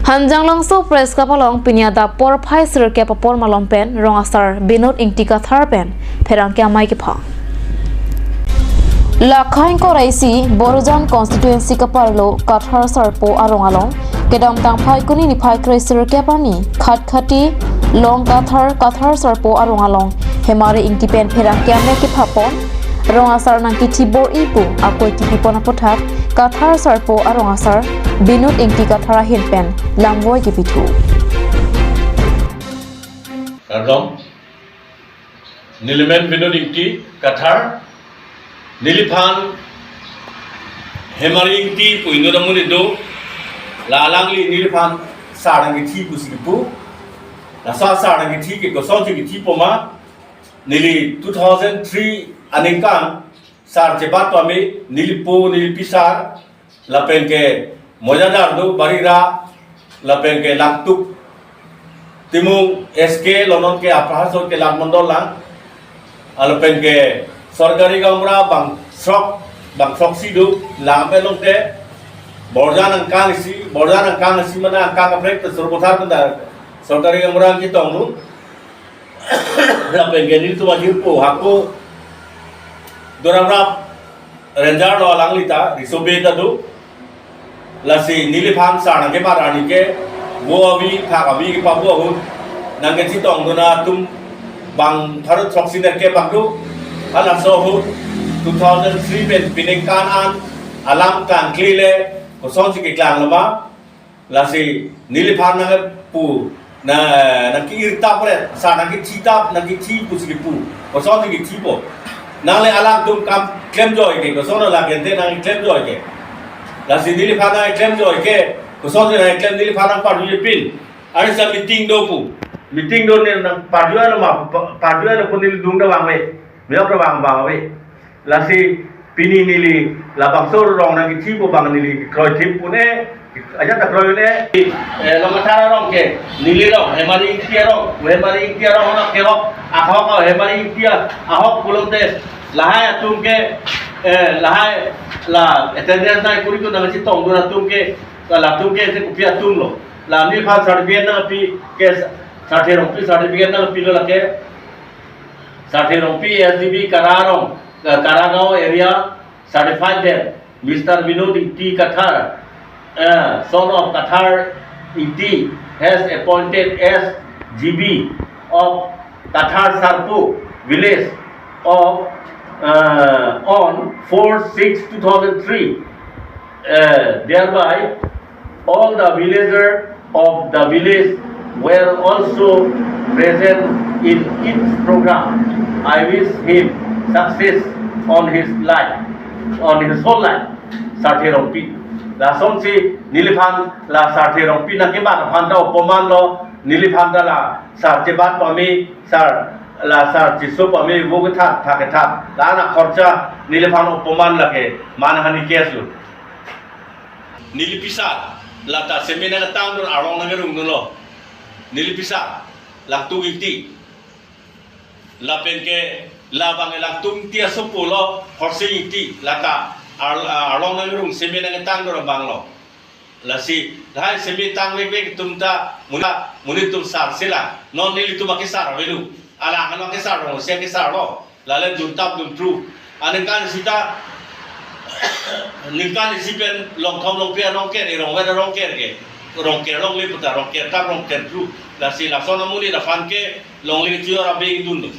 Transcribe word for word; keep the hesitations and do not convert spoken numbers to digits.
Hanjanglangso Press Club along pini adap porphai sirkep apor malom pen rong asar Binod Ingti Kathar pen pherangke amei kepha. Lakha ingkoi ra isi Borujan constituency kaparlo Kathar Sarpo arong along kedamtang Phaikuni niphai kre sirkep arni Khatkhati Long Kathar, Kathar Sarpo arong along Hemari Ingti pen pherangke amei kephapon rong asar nangkethi bor-i pu akoi kipipon aputhak Kathar Sarpo arong asar Binod Ingti Kathar ahin pen lamvoi kipithu. Kardom. Nelimen Binod Ingti Kathar, neliphan Hemari Ingti pu inut amonit do, la alangli neliphan sar nangkethi pusi kipu, laso sar nangkethi ke kosonsi kithi poma, neli two thousand three aningkan sar chebat pame, neli po, neli pisar, lapen ke mojadar do, Barira, lapen ke Langtuk, Timung, S K, lo non ke Upper Hasao ke Langmondol lang, lapen ke sorkari gaonbura bang srok, bang srok si do, lang pe long te, Borujan angkang isi, Borujan angkang isi mana angkang kaprek te Sarupathar penta sorkari gaonbura ketong do, lapen ke nelitum ajirpo hako dorap rap ranger lo alangli ta, riso bey ta do. Lasi neliphan sar nangkebar arni ke vo avi, phak avi kepabo ahut nangkechetongdun atum bang pharo throksi nerkep bang do. Halaso ahut two thousand three pen peningkan an alam tangkle le kosonsi keklang loma. Lasi neliphan nangpu, na, nangke-irtap ret, sar nangkethitap, nangkethi pusi kipu, kosonsi kethipo. Nangli alangtum kam klemjoi ke, koson la gente nangklemjoi ke. Lasi neliphan nangklemjoi ke, kosonsi nangklem, neliphan nangparjuje pin. Arnisa meeting do pu. Meeting do ne nangparju ano ma, pa-, parju ano pu neli dung ta vangve. Mejok ta vang vangve. Lasi pini neli labangso rong nangkethipo bang neli kroithip un-e, ajat ta kroi un-e. Eh, Long Kathar arong ke, neli rong, Hemari Ingti arong, Hemari Ingti arong na kehok, ahok, Hemari Ingti ahok pulote, lahai atum ke, eh, lahai la attendance nangkuri tu nangchetongdun atum ke, latum ke, ese kopi atum lo. La neliphan certificate nangpi ke, Sarthe Rongpi certificate nangpilo lake. Sarthe Rongpi S D B Kara arong, eh, Karagaon area certified that Mister Binod Ingti Kathar, uh, son of Kathar Ingti, has appointed as G B of Kathar Sarpo village of, uh, on four six two thousand three. Uh, thereby, all the villagers of the village were also present in its program. I wish him success on his life, on his whole life. Sarthe Rongpi. Lasonsi neliphan la Sarthe Rongpi nangkebat aphan ta opoman lo, neliphan ta la sar chebat pame, sar la sar cheso pame, vo kethat, phak kethat, la na khorcha, neliphan opoman lake manhani case lo. Neli pisar, lata seme nangtangdun arong nangrung dunlo. Neli pisar, Langtuk Ingti. Lapen ke, labang Langtuk Ingti asopo lo, Horsing Ingti, lata ar-, arong nangrung seme nangtangdun abang lo. Lasi, lahai seme tangvekvek atum ta, muna, monit atum sar sila, non nelitum akesar avelo. Alangli akesar rong, si akesar lo. Lale duntap duntru. Aningkan isi ta, ningkan isi pen Longthom Longpi arong ker, Rongvet arong ker ke. Rong ker longle puta, rong ker tap rong ker tru. Lasi lason amonit aphan ke longle chior abeng dun do.